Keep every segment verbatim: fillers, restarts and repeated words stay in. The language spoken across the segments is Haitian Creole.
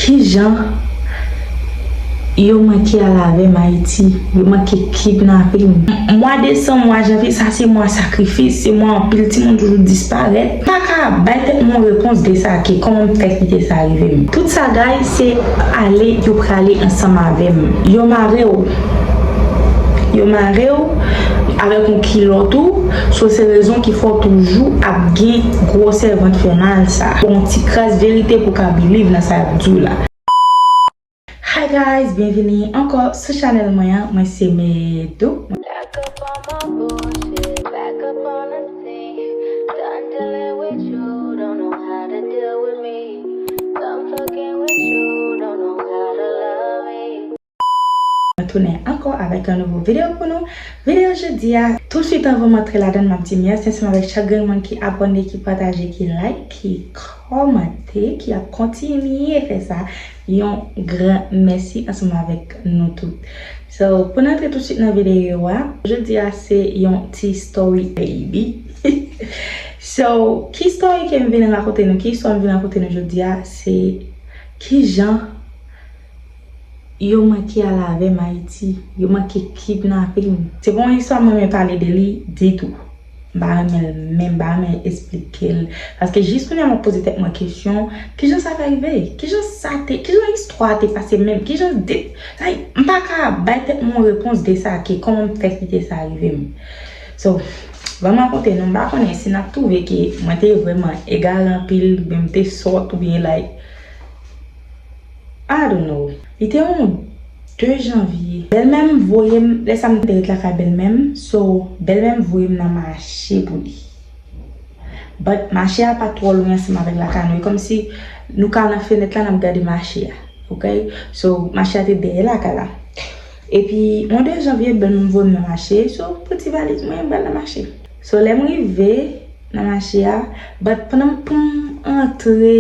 Kijan yo manke al avè m Ayiti? Yo manke kidnape m. Mwa desanm, mwa janvye, sa se mwa sakrifis, se mwa anpil timoun toujou disparèt. M pa ka bay tèt mwen yon repons de sa ke kòman m fè kite sa rive m. Tout sa, guys, se ale yo prale ansanm avè m. Yo mare w. Yo mare w avèk yon kilòt ou, so se rezon ki fè w toujou ap gen gwosè vant fè mal sa. Bon, ti kras verite pou w ka believe nan sa y ap di w la. Hi guys, byenvini ankò sou chanèl mwen an. Mwen se Medou. Back up on my bullshit, back up on the scene. Done dealing with you, don't know how to deal with me. Done fucking with you, don't know how to love me. Mwen tounen ankò avèk yon nouvo videyo pou nou. Videyo jodi a, tousuit anvan m antre ladan l, m ap di mèsi ansanm avèk chak grenn moun ki abòne, ki pataje, ki like, ki kòmante, ki ap kontinye fè sa. Yon gran mèsi ansanm avèk nou tout. So, pou n antre tousuit nan videyo a, jodi a se yon ti story, baby. So, ki story ke m vin rakonte nou, ki istwa m vin rakonte nou jodi a, se kijan yo manke al avè m Ayiti, yo manke kidnape m. Se pa yon istwa mwen renmen pale de li ditou. M pa renmen l menm, m pa renmen esplike l. Paske jis kounye a m ap poze tèt mwen kesyon, kijan sa fè rive? Kijan sa te, kijan istwa a te pase menm? Kijan de, like, m pa ka bay tèt mwen yon repons de sa ke kòman m fè kite sa rive m. So, ban m rakonte nou, m pa konnen si n ap twouve ke mwen te vrèman egare anpil, oubyen m te sòt, oubyen, like, I don't know. Li te yon de janvye. Bèlmè m voye m, lè sa m te ret lakay bèlmè m, so, bèlmè m voye m nan mache pou li. But mache a pa twò lwen ansanm avèk lakay nou. E kòmsi nou ka nan fenèt la, n ap gade mache a. Oke? So, mache a te dèyè lakay la. Epi, yon de janvye, bèlmè m voye m nan mache, so, m pran ti valiz mwen, m pral nan mache. So, lè m rive nan mache a, but pandan m, pou m antre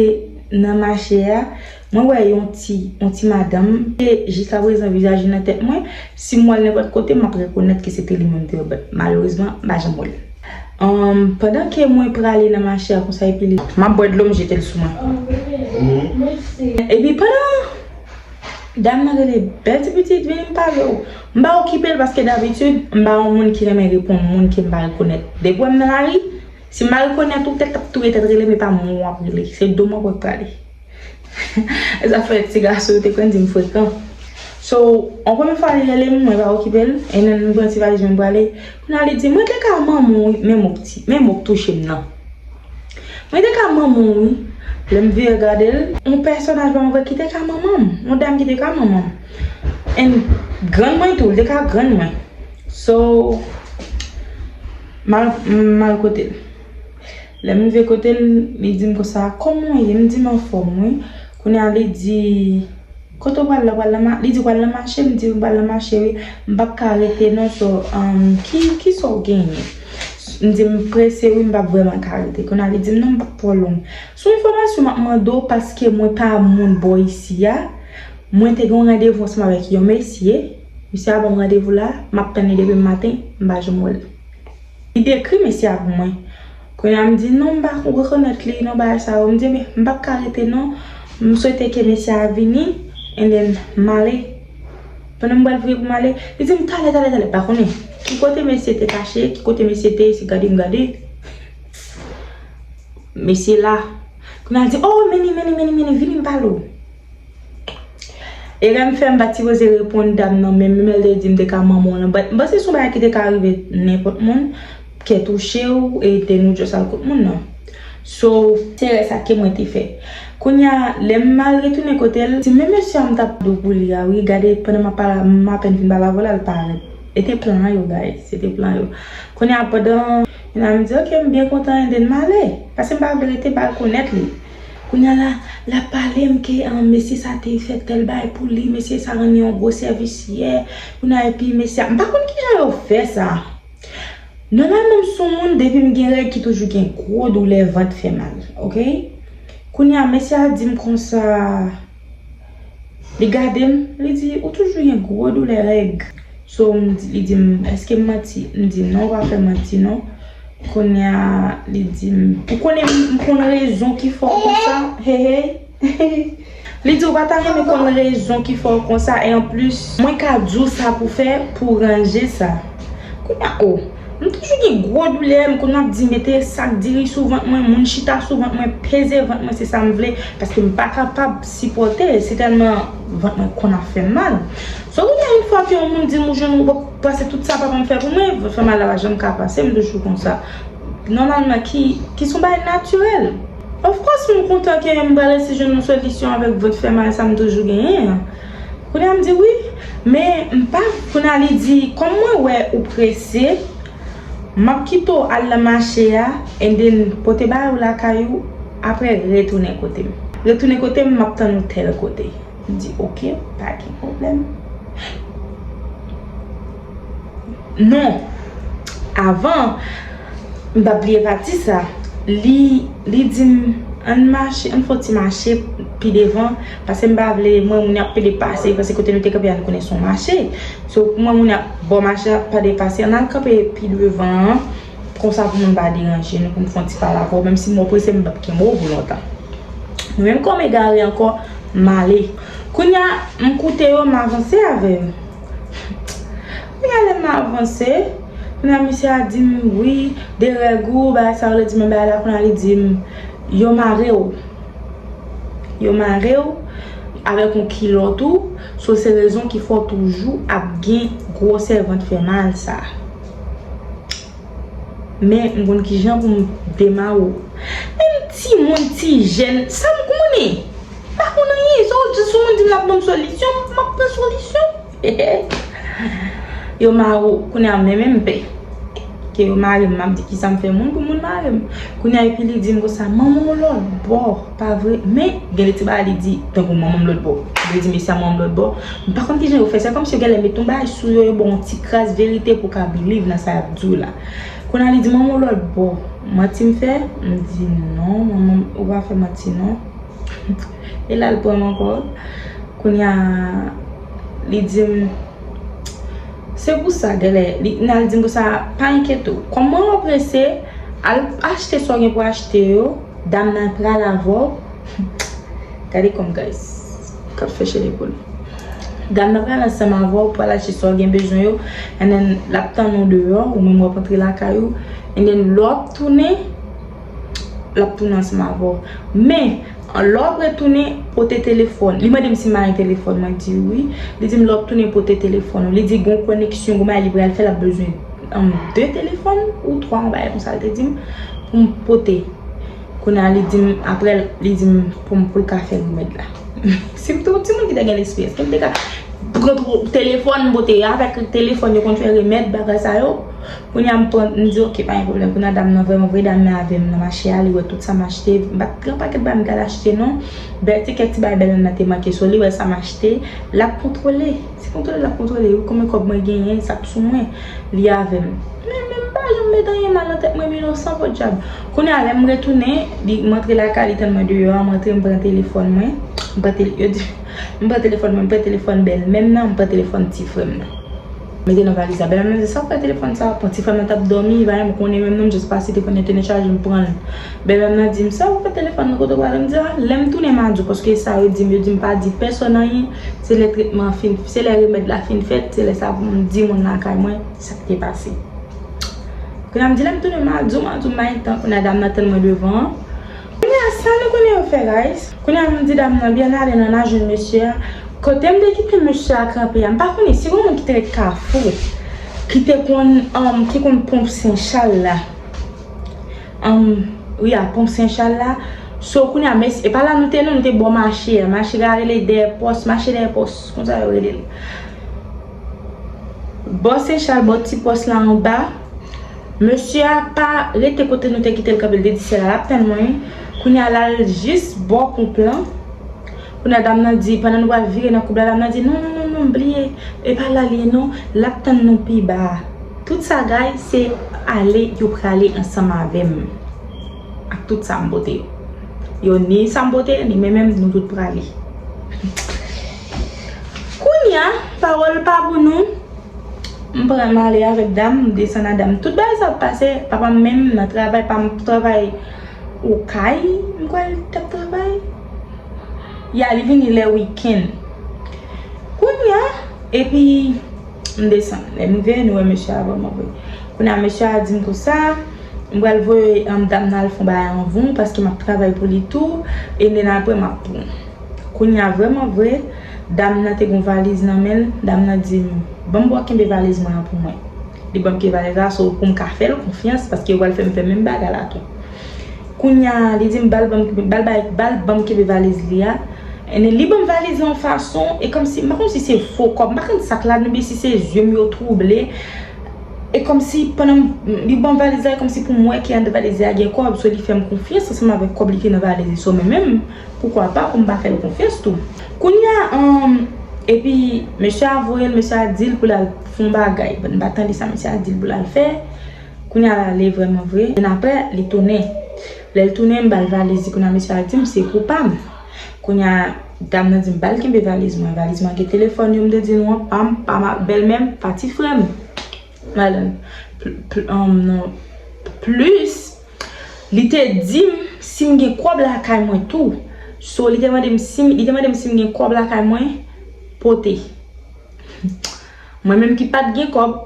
nan mache a, mwen wè yon ti, yon ti madanm, ke jiskaprezan vizaj li nan tèt mwen, si m wè l nenpòt kote, m ap rekonèt ke se te li menm m te wè, but malerezman, m pa janm wè l. Ahn, pandan ke mwen prale nan mache a konsa, epi li, m ap bwè dlo, m jete l sou mwen. Epi pandan dam nan rele, "Bèl ti pitit, vini m pale w." M pa okipe l paske dabitid, m pa yon moun ki renmen reponn moun ke m pa rekonèt. Depi w wè m nan lari, si m pa rekonèt ou, tèt ap touye tèt rele m, e pa mwen w ap rele. Se do m w ap wè k prale. Sa fè ti gason yo te konn di m frekan. So, yon premye fwa li rele m, mwen pa okipe l, e nan m pran ti valiz mwen prale. Kounye a li di, "Mwen te ka manman w wi, men mo k ti, men mo k touche m nan." Mwen te ka manman w wi. Lè m vire gade l, yon pèsonaj pa mwen ki te ka manman m. Yon dam ki te ka manman m. And grann mwen tou, li te ka grann mwen. So, m al, m al kote l. Lè m rive kote l, li di m konsa, "Kòman w ye?" M di m anfòm wi. Kounye a li di, "Kote w pral la?" "Pral nan ma-," li di, "Pral nan mache?" M di, "M pral nan mache wi. M p ap ka rete non, so, um, ki, ki sa w genyen?" M di, "M prese wi, m p ap vrèman ka rete." Kounye a li di m, "Non, m p ap twò long." Sou enfòmasyon m ap mande w paske mwen pa moun bò isi a. Mwen te gen yon randevou ansanm avèk yon mesye. Mesye a ban m randevou la, m ap tann li depi maten, m pa janm wè l. Li dekri mesye a pou mwen. Kounye a m di, "Non, m pa rekonèt li, non, bagay sa yo." M di, "Men, m p ap ka rete, non. M swete ke mesye a vini, and then m ale." Pandan m pral vire pou m ale, li di m, "Talè, talè, talè, pa konnen ki kote mesye te kache, ki kote mesye te ye, se gade m gade. Mesye la." Kounye a l di, "Oh, men li, men li, men li, men li, vini m pale w." Erè m fè, m pa t sipoze reponn dam nan, men menm lè l te di m te ka manman w lan, but m panse se yon bagay ki te ka rive nenpòt moun, kè touche w, e te nou just al kot moun nan. So, se erè sa ke mwen te fè. Kounye a, lè m al retounen kote l, di, "Men mesye a m t ap di w pou li a, wi, gade, pandan m ap pale, m apèn fin pale avè w la, l parèt." E te plan yo, guys, se te plan yo. Kounye a, pandan, kounye a m di, "Ok, m byen kontan," and then m ale. Paske m pa vle rete, m pa rekonèt li. Kounye a la, l ap pale m ke, ah, mesye sa te fè tèl bagay pou li, mesye sa rann li yon gwo sèvis yè. Kounye a, epi mesye a, m pa konn kijan yo fè sa. Nòmalman, m se yon moun, depi m gen règ, ki toujou gen gwo doulè vant fè mal, oke? Kounye a, mesye a di m konsa, li gade m, li di, "Ou toujou gen gwo doulè règ." So, m di, li di m, "Èske m manti?" M di, "Non, ou pa fè manti, non." Kounye a, li di m, "Ou konnen m, m konn rezon ki fè w konsa?" Hey, hey. Li di, "Ou pa ta renmen konn rezon ki fè w konsa, e anplis, mwen ka di w sa pou fè, pou w ranje sa." Kounye a, o, m toujou gen gwo doulè, m konn ap di, "Mete sak diri sou vant mwen, moun chita sou vant mwen, peze vant mwen, se sa m vle, paske m pa kapab sipòte, se tèlman vant mwen konn ap fè m mal." So, kounye a, yon fwa ke yon moun di m ou jwenn ou pase tout sa papa m fè pou mwen, vant fè mal la pa janm ka pase, m toujou konsa. Nòmalman, ki, ki son bagay natirèl. Of course, m kontan ke m pral resi jwenn yon solisyon avèk vant fè mal sa m toujou genyen an. Kounye a m di wi, men m pa, kounye a li di, kòm mwen wè ou prese, m ap kite w al nan mache a, and then pote bagay ou lakay ou, apre retounen kote m. Retounen kote m, m ap tann ou tèl kote. M di, "Ok, pa gen pwoblèm." Non, avan, m pa bliye pati sa. Li, li di m, "Ann mache, ann fè yon ti mache pi devan, paske m pa vle, mwen, moun y ap pede pase, paske kote nou te kanpe a, nou konnen se yon mache. So, mwen, moun y ap bò mache a, pa depase, ann al kanpe pi devan an, konsa pou moun pa deranje nou, pou m fè yon ti pale avè w, menm si m prese, m p ap kenbe w pou lontan." Nou menm kòm egare ankò, m ale. Kounye a, m koute yo, m avanse avè yo. Kounye a, lè m avanse, kounye a, misye a di m, "Wi, de règ ou, bagay sa yo," li di, "men bagay la," kounye a, li di m, "Yo mare w. Yo mare w avèk yon kilòt ou, so se rezon ki fè w toujou ap gen gwosè vant fè mal sa." Men m konn kijan pou m demare w. Menm timoun, ti jèn, sa m konnen. M pa konn anyen. So, jis yon moun di m l ap ban m solisyon, m ap pran solisyon. Yo mare w, kounye a menm m pè. Ke yo mare m, m ap di kisa m fè moun pou moun mare m. Kounye a epi li di m konsa, "Manman w lòt bò, pa vre?" Men, gen de ti bagay li di, tankou manman m lòt bò. Li di, "Mesye a manman m lòt bò." M pa konn kijan yo fè, se kòmsi yo genlè met yon bagay sou yo, yo ba w yon ti kras verite pou w ka believe nan sa y ap di w la. Kounye a li di, "Manman w lòt bò, manti m fè?" M di, "Non, manman m, ou pa fè manti non." E la l pran m ankò. Kounye a, li di m, se pou sa, genlè, li, l al di m konsa, "Pa enkyete w. Kòm mwen wè w prese, al achte sa w gen pou achte yo, dam nan pral avè w." Gade kòm guys, k ap fè chèlè pou li. Dam nan pral ansanm avè w, pral achte sa w gen bezwen yo, and then l ap tann ou deyò, ou menm w ap antre lakay ou, and then lè w ap tounen, l ap tounen ansanm avè w. Men, lè w ap retounen, pote telefòn. Li mande m si m pa gen telefòn, mwen di wi. Li di m lè w ap tounen, pote telefòn ou. Li di gen yon koneksyon, gen yon bagay li pral fè, l ap bezwen, um, de telefòn ou twa, yon bagay konsa, l te di m, pou m pote. Kounye a, li di m, apre, li di m pou m, pou l ka fè remèd la. Si m te yon timoun ki te gen lesperyans, ke m te ka pran tro-, telefòn, m pote avèk telefòn, yo konn fè remèd, bagay sa yo. Kounye a, m pran, m di, "Ok, pa gen pwoblèm." Kounye a, dam nan vrèman, vrè dam nan avè m nan mache a, li wè tout sa m achte. M pa t gen yon pakèt bagay m t al achte, non. Bèl ti kèk ti bagay bèlmè m nan te manke, so li wè sa m achte, l ap kontwole. Se kontwole l ap kontwole, wi, konbyen kòb mwen genyen, sa k sou mwen, li avè m. Men, men m pa janm met anyen mal nan tèt mwen, m inosan, podyab. Kounye a, lè m retounen, li, m antre lakay, li tann mwen deyò a, m antre, m pran telefòn mwen, m pran tele-, yo di, m pran telefòn mwen, m pran telefòn bèlmè m nan, m pran telefòn ti frè m nan. Mete nan valiz la. Bèlmè m nan di, "Sa w fè telefòn sa a?" Bon, ti frè m nan t ap dòmi, li pa menm konnen menm non, m jis pase, telefòn nan te nan chaje, m pran l. Bèlmè m nan di m, "Sa w fè telefòn nan, kote w prale?" M di, "A, lè m tounen, m a di w, paske sa yo di m, yo di m pa di pèsòn anyen, se lè tretman an fin, se lè remèd la fin fèt, se lè sa pou m di moun lakay mwen sa k te pase." Kounye a m di, "Lè m tounen, m a di w, m a di w, m pa gen tan." Kounye a dam nan tann mwen devan an. Kounye a sa nou konnen yo fè, guys. Kounye a m di dam nan, "Byen ale nan, n a jwenn mesye a." Kote m te kite mesye a kanpe a, m pa konnen si gon moun ki te ret Kafou, ki te konn, um, ki konn ponp Sen Chal la. Um, wi, a ponp Sen Chal la. So, kounye a, mes-, e pa la nou te non, nou te bò mache a. Mache a rele dèyè pòs, mache dèyè pòs, konsa yo rele l. Bò Sen Chal, bò ti pòs la anba. Mesye a pa rete kote nou te kite l kanpe, l te di se la l ap tann mwen. Kounye a, l al jis bò ponp lan. Kounye a, dam nan di, pandan nou pral vire nan koub la, dam nan di, "Non, non, non, non, bliye, e pa la l ye non, l ap tann nou pi ba a." Tout sa, guys, se ale yo prale ansanm avè m. Ak tout sa m pote yo. Yo ni sa m pote, ni men menm, nou tout prale. Kounye a, pawòl pa pou nou. M pran, m ale avèk dam, m desann a dam. Tout bagay sa ap pase, papa m menm nan travay, pa m travay Okay, m kwè l t ap travay. Ya, li vini lè wikenn. Kounye a, epi m desann. Lè m rive, nou wè mesye a vrèman vre. Kounye a, mesye a di m konsa, m pral voye, um, dam nan al fè yon bagay anvan w, paske m ap travay pou li tou, e nen apre m ap pran. Kounye a, vrèman vre, dam nan te gen yon valiz nan men l, dam nan di m, "Ban m bò kenbe valiz mwen an pou mwen." Li ban m kenbe valiz la, so pou m ka fè l konfyans, paske yo pral fè m fè menm bagay la tou. Kounye a, li di m, "Ba l ban m, ba l bay, ba l ban m kenbe valiz li a." And then li ban m valiz la yon fason, e kòmsi, m pa konn si se fo kòb, m pa konn sa k ladan, oubyen si se zye m yo twouble. E kòmsi pandan m, li ban m valiz la, e kòmsi pou m wè ke anndan valiz la gen kòb, so li fè m konfyans ansanm avèk kòb li te nan valiz li, so mwen menm, poukwa pa pou m pa fè l konfyans tou. Kounye a, um, epi mesye a voye l, mesye a di l pou l al fè yon bagay. Bon, m pa tande sa mesye a di l pou l al fè. Kounye a l ale vrèman vre. Epi apre, li tounen. Lè l tounen, m ba l valiz li. Kounye a mesye a di m se pou pa m. Kounye a dam nan di m ba l kenbe valiz mwen. Valiz mwen gen telefòn yo m te di nou an, pa m, pa m ak bèlmè m, pa ti frè m. Madanm, pl- pl- um, non. Plis, li te di m si m gen kòb lakay mwen tou. So, li te mande m si m, li te mande m si m gen kòb lakay mwen, pote. Mwen menm ki pa t gen kòb,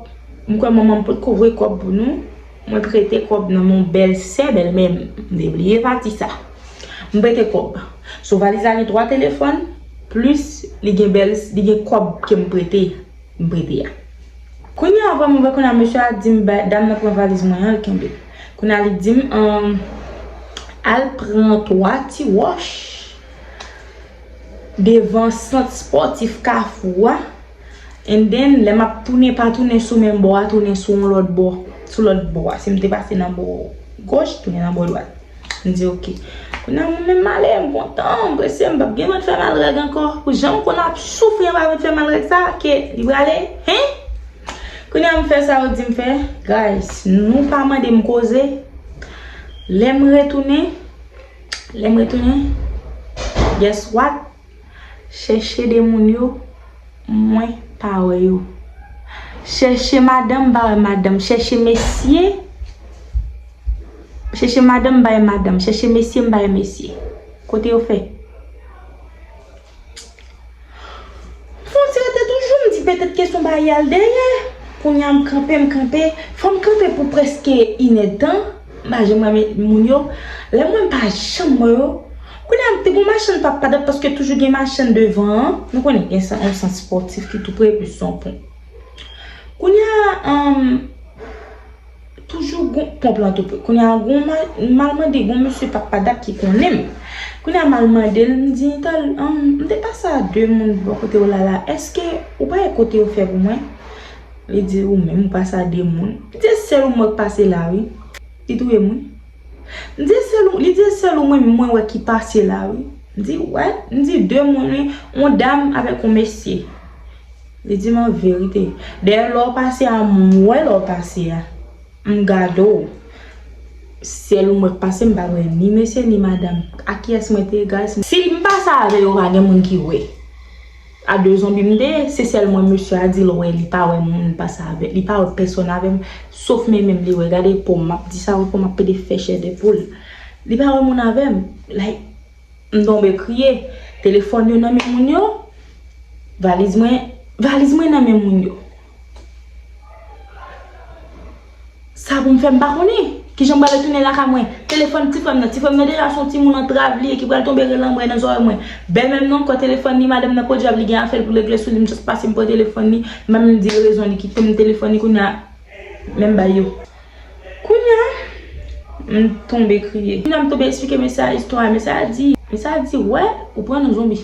m kwè manman m potko voye kòb pou nou. Mwen prete kòb nan men yon bèl sè bèlmè m. M te bliye pati sa. M prete kòb. So, valiz la gen twa telefòn, plis li gen bèl, li gen kòb ke m prete, m prete a. Kounye a, vrèman vre, kounye a, mesye a di m, ba- dam nan pran valiz mwen an, l kenbe l. Kounye a, li di m, um, al pran twa ti wòch devan sant espòtif Kafou a. And then, lè m ap tounen, pa tounen sou menm bò a, tounen sou yon lòt bò, sou lòt bò a. Si m te pase nan bò goch, tounen nan bò dwat. M di, "Ok." Kounye a, mwen menm, m ale, m kontan, m prese, m p ap gen vant fè m al règ ankò. Pou jan m konn ap soufri anba vant fè m al règ sa, ke li prale, hen? Kounye a, m fè sa yo di m fè. Guys, nou pa mande m koze. Lè m retounen, lè m retounen, guess what? Chèche de moun yo, mwen pa wè yo. Chèche madanm, m pa wè madanm. Chèche mesye, chèche madanm, m pa wè madanm. Chèche mesye, m pa wè mesye. Kote yo fè? Fwontyè te toujou, m di petèt kesyon bagay al dèyè. Kounye a m kanpe, m kanpe. Fò m kanpe pou prèske inèdtan. M pa janm wè moun yo. Lè m wè m pa janm wè yo. Kounye a m te gon machann pap padap paske toujou gen machann devan an. Nou konnen gen san, yon sant espòtif ki tou pre, plis se yon pon. Kounye a, um, toujou gon, ponp lan tou pre. Kounye a, gon mal, m al mande, gon mesye pap padap ki konnen m. Kounye a, m al mande l, m di, "Tèl, um, m te pase a de moun bò kote w la la. Èske ou pa wè kote yo fè pou mwen?" Li di, "Ou menm, ou pase a de moun?" Li di, "Sèl ou m wè k pase la, wi." Li touye m, wi. M di, "Sèl ou," li di, "Sèl ou mwen, mwen wè ki pase la, wi." M di, "Wè?" M di, "De moun, wi. Yon dam avèk yon mesye." Li di m an verite. Dayè, lè w pase a, m wè lè w pase a. M gade w. Sèl ou m wè k pase, m pa wè ni mesye, ni madanm. A kiyès mwen te ye, guys? Si m pase avè yo, pa gen moun ki wè. A de zonbi m te ye, se sèl mwen mesye a di l wè, li pa wè moun pase avè, li pa wè pèsòn avè m, sof mwen menm li wè. Gade po m, m ap di sa, wi, po m ap pede fè chè de poul. Li pa wè moun avè m. Like, m tonbe kriye. Telefòn yo nan men moun yo. Valiz mwen, valiz mwen nan men moun yo. Sa pou m fè, m pa konnen. Kijan m pral retounen lakay mwen? Telefòn ti frè m nan. Ti frè m nan deja se yon timoun antrav li ye ki pral tonbe rele anmwey nan zòrèy mwen. Bèlmè m nan ankò, telefòn li, madanm nan podyab, li gen afè l pou l regle sou li. M just pase m pran telefòn li. M pa menm di l rezon li kite m telefòn li kounye a. Menm bay yo. Kounye a, m tonbe kriye. Kounye a, m tonbe eksplike mesye a istwa a. Mesye a di, mesye a di, "Wè, ou pran nan zonbi."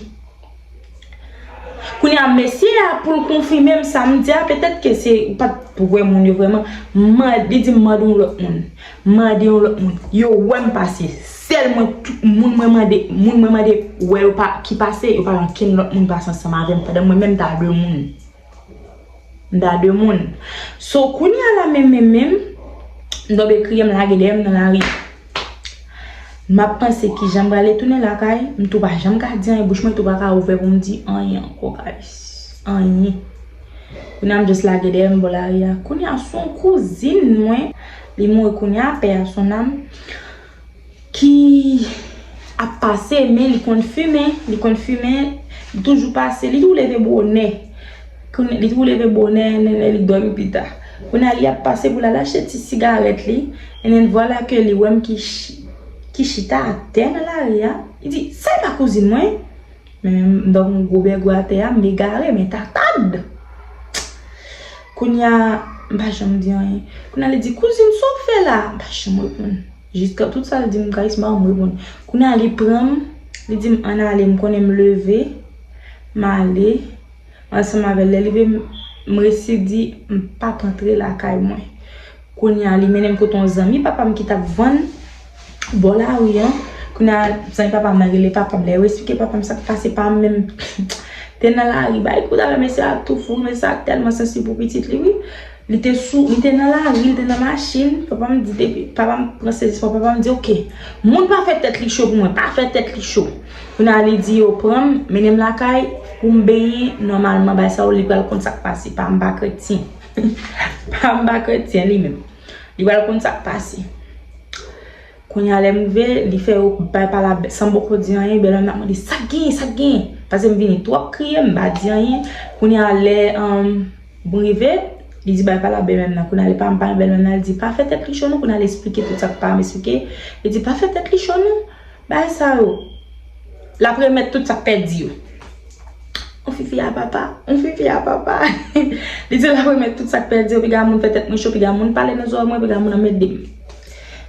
Kounye a, mesye a, pou l konfime m sa m di a, petèt ke se, ou pa t pou wè moun yo vrèman. Man-, li di m mande yon lòt moun. Mande yon lòt moun. Yo wè m pase. Sèl mwen, tout moun mwen mande, moun mwen mande wè yo pa, ki pase, yo pa wè ankenn lòt moun pase ansanm avè m, pandan mwen menm m ta de moun. M ta de moun. So, kounye a la menm, menm, menm, m tonbe kriye, m lage dèyè m nan lari. M ap panse kijan m prale tounen lakay, m tou pa janm ka di anyen, bouch mwen tou pa ka ouvè pou m di anyen ankò, guys. Anyen. Kounye a m just lage dèyè m bò lari a. Kounye a se yon kouzin mwen, li mouri kounye a, paix à son âme, ki ap pase, men li konn fimen, li konn fimen, li toujou pase, li toujou leve bonè. Kounye, li toujou leve bonè, nènè, li dòmi pita. Kounye a, li ap pase pou l al achte ti sigarèt li, e nènè, vwala ke li wè m ki, ch- ki chita atè nan lari a. Li di, "Sa e pa kouzin mwen?" Men m donk yon gwo bègou atè a, m egare, men tatad. Kounye a, m pa janm di anyen. Kounye a, li di, "Kouzin, sa w fè la?" M pa janm reponn. Jiska tout sa l di m, guys, m pa janm reponn. Kounye a, li pran m, li di m, "Ann ale," m konnen m leve, m ale. Ansanm avè l, lè l rive, m, m resi di, "M p ap antre lakay mwen." Kounye a, li mennen m kote yon zanmi papa m ki t ap vann bò lari an. Kounye a, zanmi papa m nan rele papa m. Lè yo esplike papa m sa k pase, pa m menm te nan lari. Bay kout avè mesye a tou fou, mesye a tèlman sansib pou pitit li, wi. Li te sou, li te nan lari, li te nan machin. Papa m di depi, papa m pran sezisman, papa m di, "Oke, moun pa fè tèt li cho pou mwen, pa fè tèt li cho." Kounye a, li di yo pran m, mennen m lakay pou m benyen. Nòmalman, bay sa yo, li pral konn sa k pase. Pa m pa kretyen. Pa m pa kretyen li menm. Li pral konn sa k pase. Kounye a, lè m rive, li fè yo bay pale a bè- san poko di anyen, bèlmè m ap mande, "Sa k genyen, sa k genyen?" Paske m vini twò ap kriye, m pa di anyen. Kounye a, lè, um, m rive, li di, "Bay pale a bèlmè m nan." Kounye a, li pa m pale bèlmè m nan, li di, "Pa fè tèt li cho non." Kounye a, li esplike tout sa k pa m esplike. Li di, "Pa fè tèt li cho non. Bay sa yo." L ap remèt tout sa k pèdi yo. On fifi a papa, on fifi a papa. Li di l ap remèt tout sa k pèdi yo, piga moun fè tèt mwen cho, piga moun pale nan zòrèy mwen, piga moun anmède m.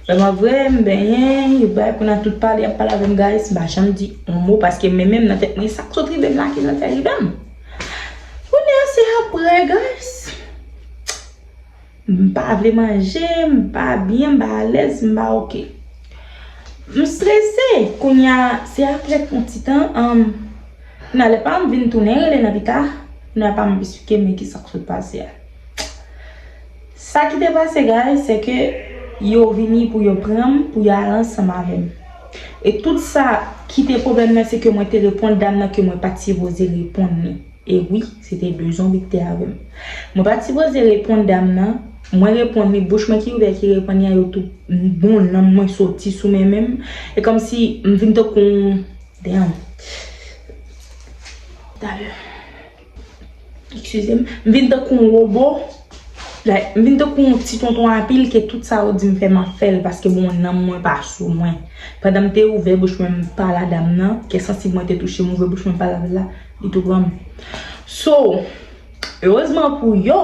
Vrèman vre, m benyen, yo bay kounye a tout pale, y ap pale avè m, guys, m pa janm di yon mo, paske mwen menm nan tèt mwen, sa k sot rive m la ki nan tèt rive m. Kounye a se apre, guys. M pa vle manje, m pa byen, m pa alèz, m pa oke. M strese, kounye a, se apre yon ti tan, um, kounye a lè pa m vin tounen rele nan pita, kounye a pa m esplike m ki sa k sot pase a. Sa ki te pase, guys, se ke yo vini pou yo pran m, pou yo al ansanm avè m. E tout sa ki te pwoblèm nan, se ke mwen te reponn dam nan ke mwen pa t sipoze reponn li. E wi, se te de zonbi ki te avè m. Mwen pa t sipoze reponn dam nan. Mwen reponn li, bouch mwen ki ouvè ki reponn li a, yo tou bon nanm mwen soti sou men menm. E kòmsi m vin tankou yon, damn. Talè. Eskize m. M vin tankou yon wobo. Like, m vin tankou yon ti tonton anpil ke tout sa yo di m fè m ap fè l paske bon nanm mwen pa sou mwen. Pandan m te ouvè bouch mwen m pale a dam nan, kè sansib mwen te touche m, ouvè bouch mwen pale avè l la, li tou pran m. So, erezman pou yo,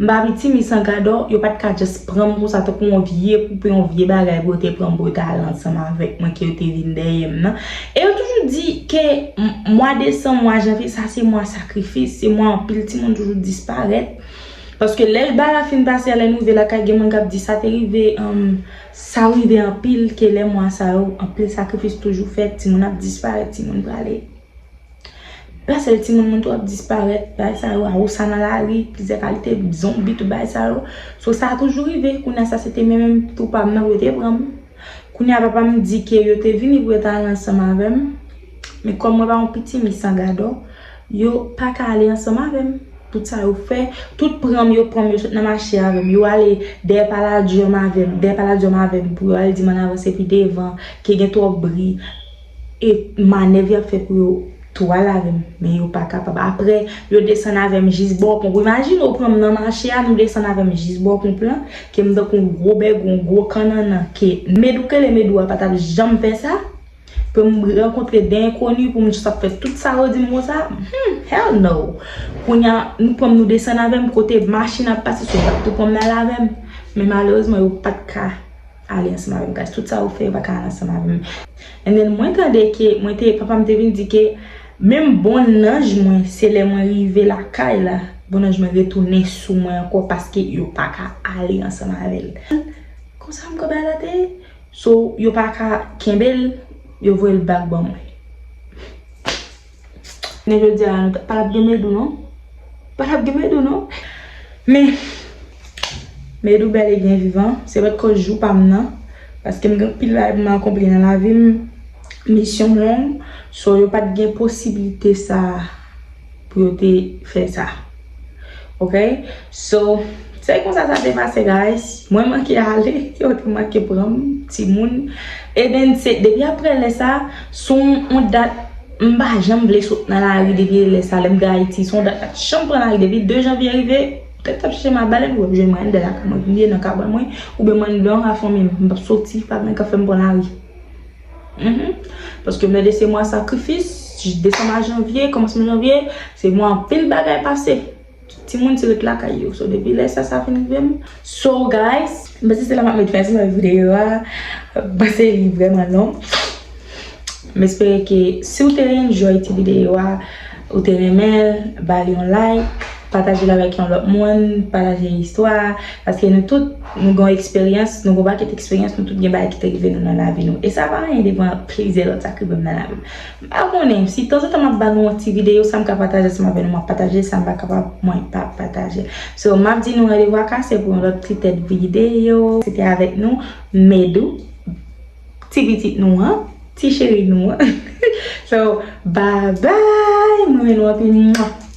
m pa piti mi san gadò, yo pa t ka just pran m konsa tankou yon vye poupe, yon vye bagay pou yo te pran m pou yo te al ansanm avèk mwen ke yo te vin dèyè m nan. E yo toujou di ke m- mwa desanm, mwa janvye, sa se mwa sakrifis, se mwa anpil timoun toujou disparèt. Paske lè bagay la fin pase a, lè nou rive lakay, gen moun k ap di sa te rive, um, sa rive anpil, ke lè mwa sa yo, anpil sakrifis toujou fèt, timoun ap disparèt, timoun prale. Pa sèl timoun, moun tou ap disparèt, bagay sa yo, awousa nan lari, plizyè kalite zonbi, tout bagay sa yo. So, sa toujou rive, kounye a sa se te menm, menm tou pa m nan pou yo te pran m. Kounye a papa m di ke yo te vini pou yo ta al ansanm avè m. Men kòm mwen pa yon piti mi san gadò, yo pa ka ale ansanm avè m. Tout sa yo fè, tout pran m, yo pran m, yo sot nan mache avè m. Yo ale dèyè Palladium avè m, dèyè Palladium avè m pou yo al di m ann avanse pi devan, ke gen twòp bri. E manèv y ap fè pou yo tou al avè m, men yo pa kapab. Apre, yo desann avè m jis bò ponp. Imajine w pran m nan mache a, nou desann avè m jis bò ponp lan, ke m tankou yon gwo bègou, yon gwo kannannan, ke Medou k rele Medou a pa t ap janm fè sa. Pou m rankontre de enkoni, pou m jis ap fè tout sa yo di m konsa, hmm, hell no. Kounye a, nou pran m, nou desann avè m, kote machin ap pase, si yo t ap tou pran m nan avè m. Men malerezman, yo pa t ka ale ansanm avè m, guys. Tout sa yo fè, yo pa ka ale ansanm avè m. And then, mwen tande ke, mwen te, papa m te vin di ke, menm bon nanj mwen, se lè mwen rive lakay la, bon nanj mwen retounen sou mwen ankò, paske yo pa ka ale ansanm avè l. Konsa m kwè bagay la te ye. So, yo pa ka kenbe l, yo voye l back ban mwen. Men jodi a, nou pa t ap gen Medou, non. Pa t ap gen Medou, non. Men, Medou bèl e byen vivan. Se pa t kòz jou pa m nan. Paske m gen anpil bagay pou m akonpli nan lavi m. Misyon m long. So, yo pa t gen posiblite sa a pou yo te fè sa. Ok? So, Se konsa sa te pase, guys. Mwen manke ale, yo te manke pran m, timoun. E then, se, depi apre lè sa, sou yon dat, m pa janm vle sot nan lari depi lè sa, lè m te Ayiti. Se yon dat, m pa t janm pran lari depi de janvye rive, tèt ap chèche m a balen, ou ap jwenn mwen anndan lakay mwen, vin nan kabann mwen, oubyen mwen anndan a fanmi m, m p ap soti, pa gen k ap fè m pran lari. Mhm. Paske m nan de se mwa sakrifis, desanm a janvye, kòmansman janvye, se mwa anpil bagay pase. Timoun ti ret lakay yo. So, depi lè sa, sa fin rive m. So, guys, m panse se la m ap met fen sou videyo a. M panse li vrèman long. M espere ke si w te enjoy ti videyo a, ou te renmen l, ba l yon like, pataje l avèk yon lòt moun, pataje istwa a, paske nou tout, nou gen eksperyans, nou gen pakèt eksperyans, nou tout gen bagay ki te rive nou nan lavi nou. E sa pa anyen devan plizyè lòt sa k rive m nan lavi m. M pa konnen, si tanzantan m ap ba nou yon ti videyo, sa m ka pataje ansanm avè nou, m ap pataje, sa m pa kapab, mwen pa pataje. So, m ap di nou randevou a kase pou yon lòt ti tèt videyo. Se te avèk nou, Medou, ti pitit nou an, ti cheri nou an. So, bye bye, m renmen nou anpil. Mwa.